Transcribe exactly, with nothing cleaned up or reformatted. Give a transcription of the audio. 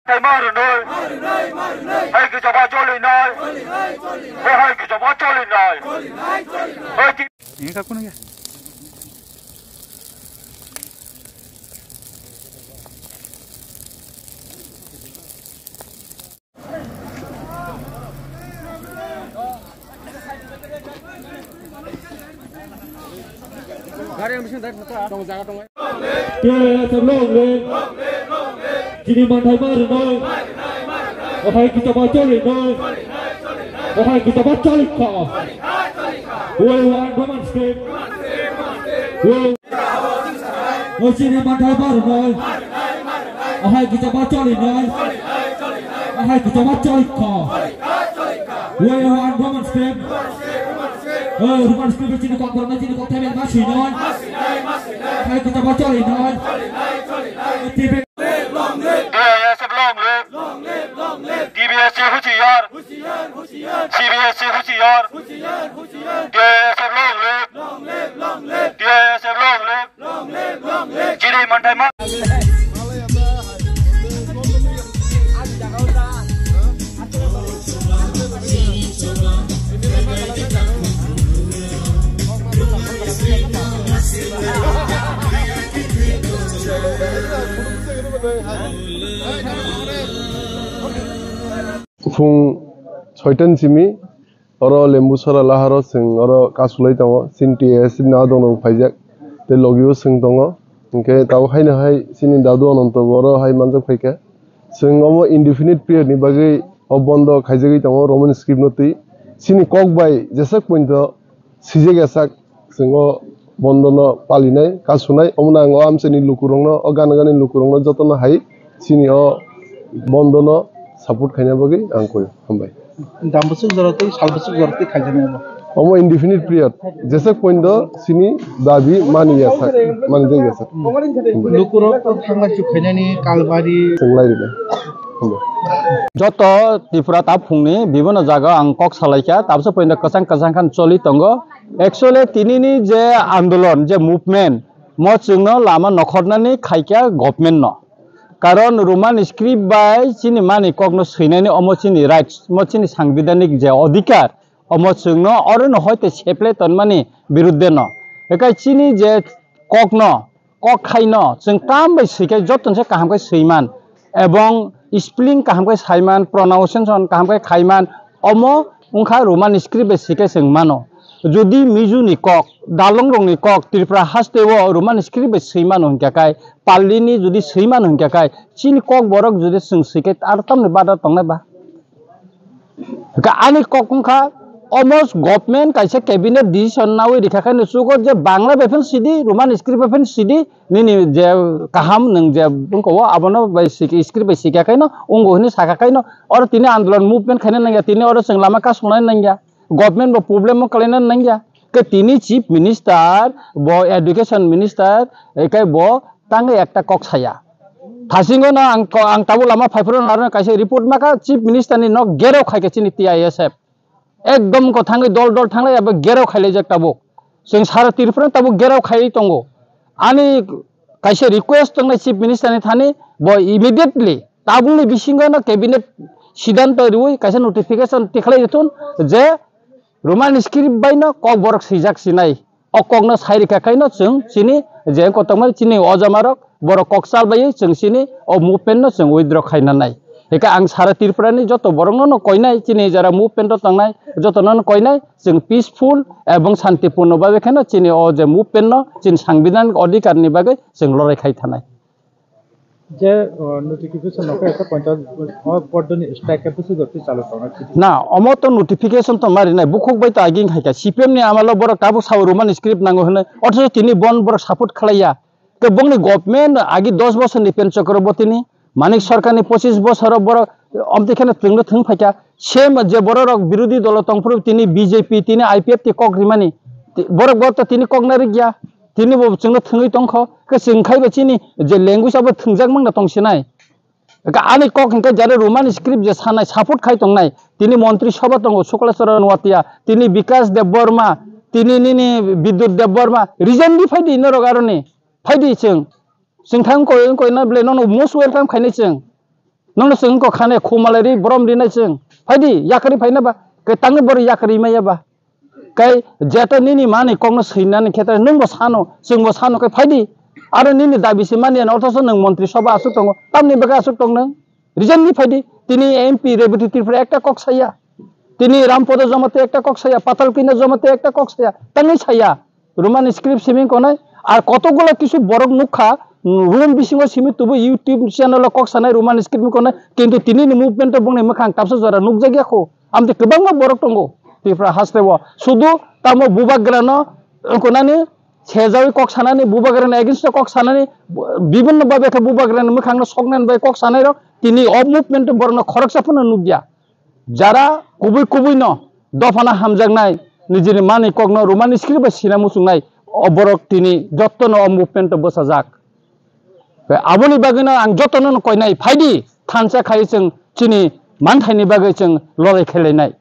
Hai marunoi. Hai kichaba cholinai. Hai kichaba cholinai. Hai ki- Ini tak kuno ya. T S F long live. Chini manthai ma rwnai. Ohai kichaba cholinai. Ohai kichaba cholikha. We want women state. We O chini manthai ma rwnai. Ahai kichaba cholinai. Ahai kichaba cholikha. We want women script. O women script chini kok borokno chini kok thaibai ma swinai. Ahai kichaba cholinai. T B S F long live. T B S F huchiyar. T B S F huchiyar. T S F long live. T S F long live. Chini manthai ma. Phung soitan simi. Oro Lembusora laharo chwng oro kasulai tongo, chini T S F ni adong rok phaijak, tei logi o chwng tongo, hinkhe tabuk haino hai chini dadu Ananto bo oro hai manjak phaikha. Chwng omo indefinite period ni bagwi o bondo khaijagwi tongo Roman script no twi, chini kok bai jeswk poito swijak ya sak. Chwng o bondo no palinai, kasunai, omo no ang o amchaini lukurok no, o gana gani lukurok no joto no hai chini o bondo no support khaina bagwi ang koi. Hambai. Dam bwswk jora twi, sal bwswk jora twi khaijani omo. Omo indefinite period, jeswk poito chini dabi mani ya sak, mani jai ya sak. Lukurok thangla chuk khainani kalbari. Chwng lai rina. Hambai. Joto Tripura ta phungni bibino jaga ang kok salaikha, tabsa poito kwchang kwchang khan choli tongo. Actually, tinini je andolon, je movement, mo chwngno lama nokhornani khaikha government no. Karon Roman script bai chini mani kokno swinani omo chini rights, mo chini sangbidhanik je odhikar, omo chwngno oro no hoite seple tonmani birudde no. Ekai chini je kokno, kok khaino chwng kam bai swikai joto se kaham khe swiman, ebong spelling kaham khe saiman, pronunciation kaham khe khaiman, omo wngkha Roman script bai swikai chwng mano. Jodi Mizu ni kok, Dalong rok ni kok, Tripura haste o Roman script bai swimano hinkha khai, Pali ni jodi swimano hinkha khai, chini kok borok jodi chwng swikai aro tamni bada tongnai ba? Hwnkhe ani kok wngkha, almost government kaisa cabinet decision nawi rikha khe nuchugo je Bangla bai phano sidi, Roman script bai phano sidi, nini je kaham nwng je wngkha o abono bai sik-, script bai sikya khaino wngo hwnwi sakha khaino oro tini andolon movement khaina nangya, tini oro chwng lama kasongnai nangya, government bo problem o kalaina nangya. Khe tini chief minister bo education minister, ekai bo tangwi ekta kok saya. Thasingo no ang ko-, ang tabuk lama phaiphuru narwkno kaisa report maka chief minister ni nok gerok khaikha chini T I S F. Ekdom ko thangwi dol dol thanglai abo gerok khailaijak tabuk. Chwng sara Tripura tabuk gerok khaiwi tongo. Ani kaisa request tongnai chief minister ni thani bo immediately tabukni bisingo no cabinet siddhanto riwi kaisa notification tikhlai thun je Roman script bai no kok borok swijak sinai. O kokno sai rikha khaino chwng chini je kotorma chini ojamarok borok kok chal baiwi chwng chini o movement no chwng withdraw khaina nai. Hika ang sara Tripura ni joto borok no no koinai chini jara movement o tongnai joto no no koinai chwng peaceful ebong santipurno bagwi kheno chini o je movement no chini sangbidhanik odhikar ni bagwi chwng lorai khai thanai. Je, uh, notification no khe ekta ponchash, uh, poddoni strike khe bwswk twi chalu tongnai. Na, omo to notification to mari nai, bukhuk bai to aging hai kha. C P M ni amalo borok tabuk sao Roman script nango hwnwi. Othocho tini bon borok support khlaiya. Ke bongni government agi dos bosor ni Pen Chakraborty ni, Manik Sarkar ni pochis bosor borok omtwi kheno twngno thwng phaikha. Same je borok rok birodhi dolo tongphuru tini B J P, tini I P F T kok rimani. Ti-, borok bo to tini kok narikya. Tini bo chwngno thwngwi tongkho. Ke chwng khai ba chini je language abo thwngjak mangna tongsinai. Ka ani kok hingke jare Roman script je sanai support khai tongnai. Tini Montri Sabha tongo Sukla Charan Noatia, tini Bikas Debbarma, tini nini Bidyut Debbarma. Reason di phaidi norok aroni. Phaidi chwng. Chwng thang koi koi na ble nono most welcome khainai chwng. Nono chwng ko khane khumalai ri borom rinai chwng. Phaidi yakari phaina ba. Ke tangni bor yakari maya ba. Kai jeta nini mani kokno swinani khetre nwng bo sano, chwng bo sano kai phaidi. Aro nini dabi se mani ano, othoso nwng Montri Sabha aswk tongo, tamni bagwi aswk tong nwng? Reason ni phaidi. Tini M P Rebati Tripura ekta kok saya, tini Rampada Jamatia ekta kok saya, Patalkanya Jamatia ekta kok saya, tangwi saya. Roman script simi konai, ar kotokgulo kisu borok nukha, room bisingo simi tubu YouTube channel o kok sanai Roman script ni konai, kintu tini ni movement o bongni mwkhang tabsa jora nukjakya kho. Amtwi kwbangma borok tongo Tripura haste o. Sudu tamo bubagrano, wngkha nani sejawi kok sanani, bubagrani against o kok sanani, bibinno babe khe bubagrani mwkhangno soknani bai kok sanai rok tini o movement o borokno khoroksa phano nukya. Jara kubui kubui no dophano hamjaknai, nijini mani kokno Roman script bai sina muchungnai, o borok tini jottono o movement o bwsajak. Aboni bagwino ang jotono no koinai, phaidi thansa khai chwng chini manthaini bagwi chwng lorai khlainai.